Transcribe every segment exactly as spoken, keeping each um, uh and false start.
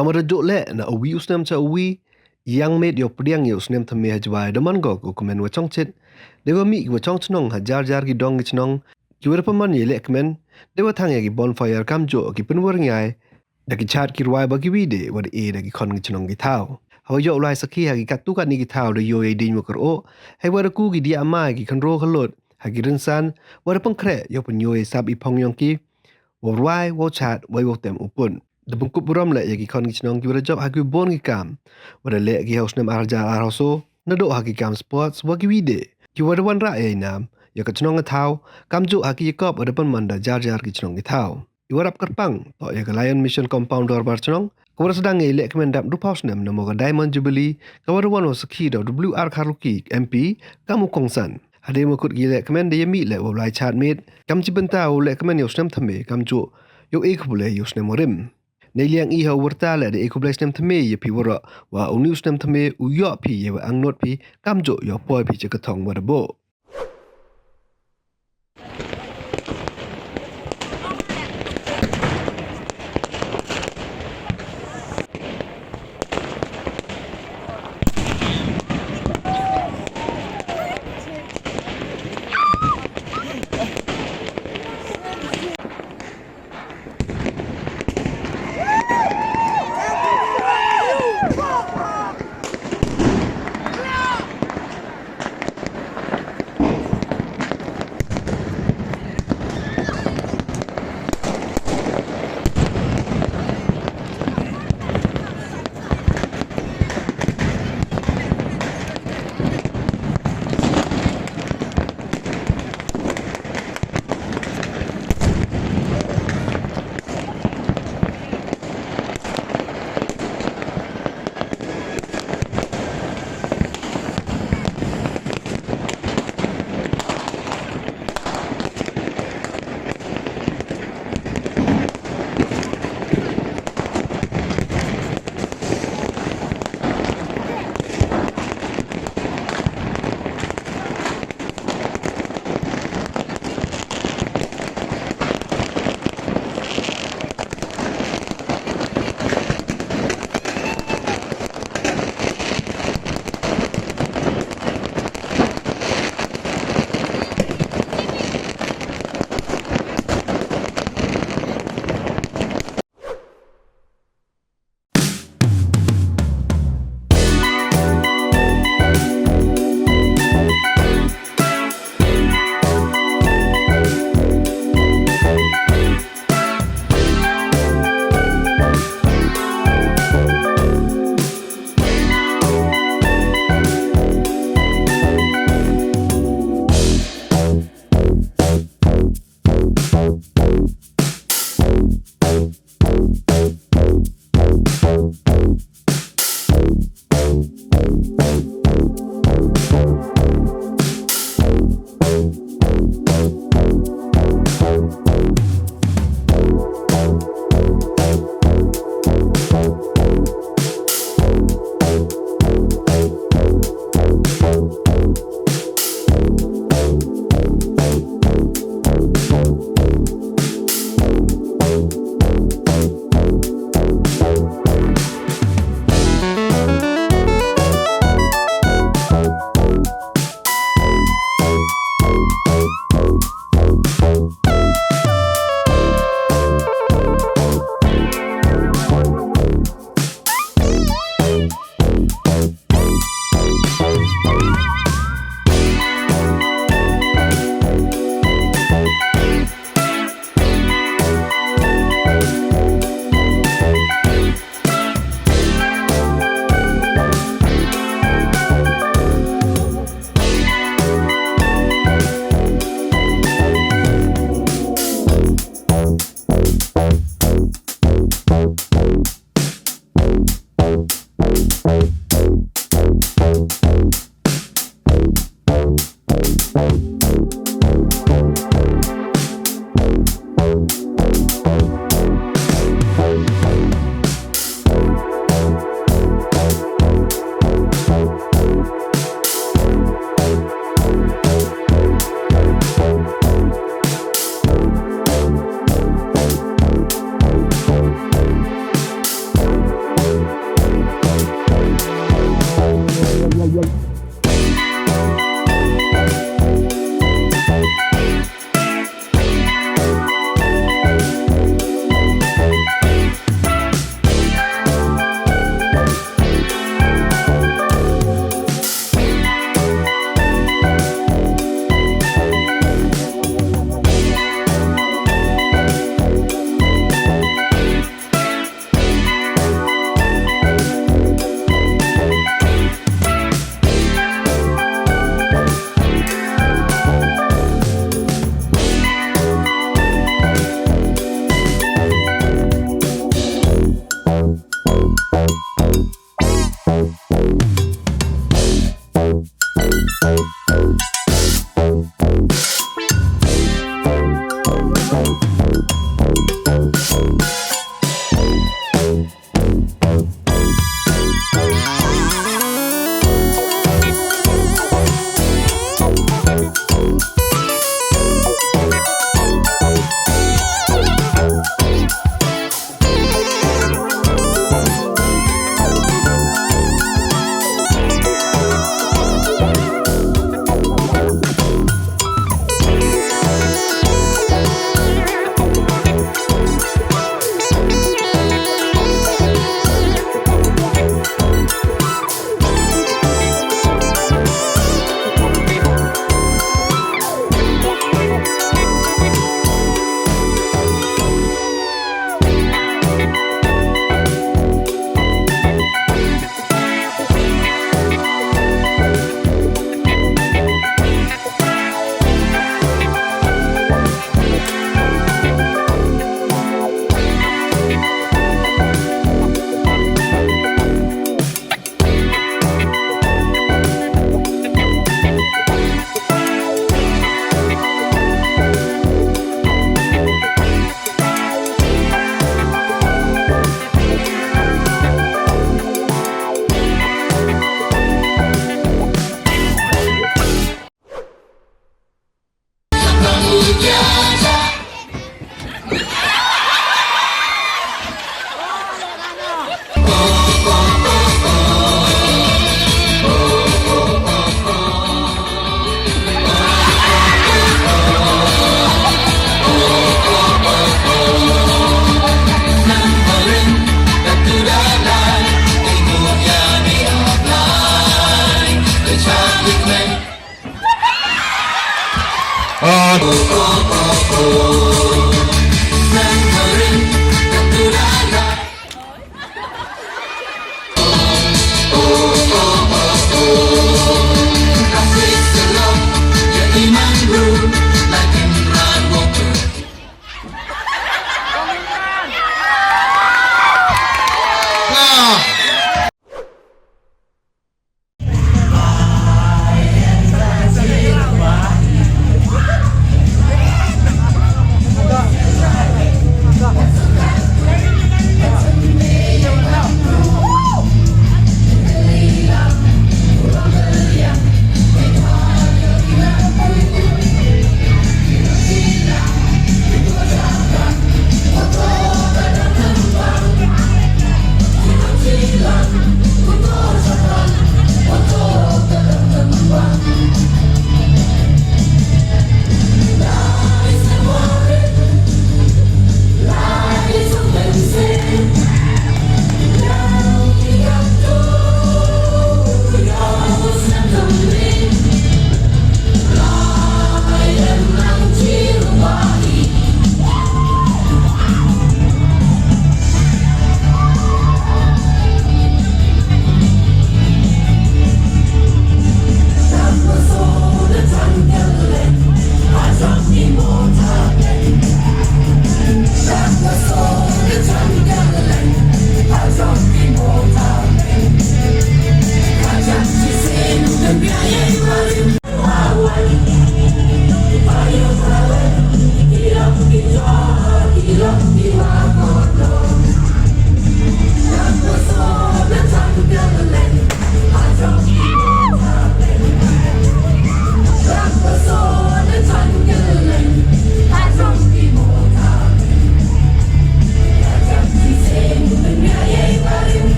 Kamwa da jooh leh na uwi u snem cha uwi, yang miet yow pdiang ya u snem thymme ha Jwai da man ko ka kmen wa chongchit. Deiwa mih kiwa chong chnong ha jar jar ki dong ki chnong, kiwa da pynman yei lehkmen, deiwa thang ya ki bonfire kamjooh ki pynwar ngiai da ki chaad ki rwai wa kiwi de wa da e da ki khon ki chnong ki thaw. Hawa yoh u lai sakhi ha ki kattu katni ki thaw da yoo yei diñ wa kyrwoh, heiwa da ku ki diah mai ki khynroo khyllood ha ki rynsan, wa da pynkhreh yow pynyoo yei sap i phong yong ki wow rwai, wow chaad, wei wow tem u pud. Da pynkup burom leh ya ki khon ki chnong kiwa da jop ha kiwi boon ki kaam wa da leh ki ha u snem ar hajar arphaw soo, nadooh ha ki kaam sports wa kiwi de, kiwa da wanrah yei naam ya ka chnong ka thaw, kamjooh ha ki yakop wa da pynman da jar jar ki chnong ki thaw. Iwa rap kyrpang toh ya ka Lion Mission Compound Dorbar Chnong, kawa da sdang yei lehkmen dap du phaw snem namo ka Diamond Jubilee, kawa da wan wow sakhi da u W R Kharlukhi, M P, kam u kongsan. Hadien wa kut ki lehkmen da ya mih leh wow lai chaad miet kam chibynta wow lehkmen ya u snem thymme kamjooh yow e khublei ya u snem warim. Neiliang i ha u wyrta leh da e khublei snem thymme ya phi waroh, wa uni u snem thymme u yoh phi yeiwa angnood phi, kamjooh yow poi phi cha ka thong wa da booh.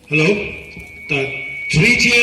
Hello. Ta three chair.